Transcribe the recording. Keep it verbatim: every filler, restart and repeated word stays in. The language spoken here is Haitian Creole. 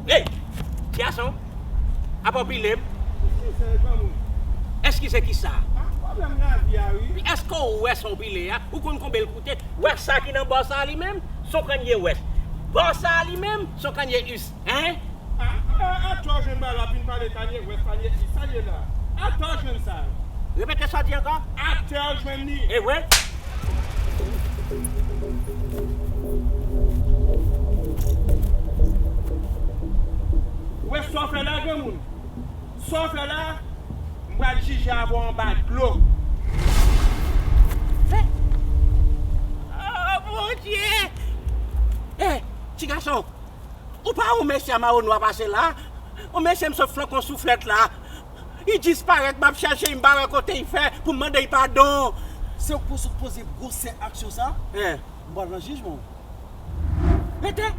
Ey! Ti gason, apa w pile m? Eskize, granmoun. Eskize kisa? A, pwoblèm lavi a, wi. Èske w wè sa w pile a? Ou konn konbyen l koute? Wè sa ki nan bò sa a li menm? Se yon Kanye West. Bò sa a li menm, se yon Kanye East. Hein? A, a, atò w jwenn bagay la, vin pale Kanye West, Kanye East, sa l ye la? Atò w jwenn sa? Repete sa w di ankò. Atò w jwenn li. E vre? Ou wè sa w fè la, granmoun? Sa w fè la, m pral jije avè w anba dlo. Fè? Oh, Bondye! Eh, ti gason, ou pa wè yon mesye a mawo nwa pase la? Yon mesye m sot flanke yon souflèt la. Li disparèt, m ap chèche l, m pa wè kote l fè pou m mande l padon. Se ou k pou sipoze gwosè aksyon sa? Eh. M pral nan jijman. Rete!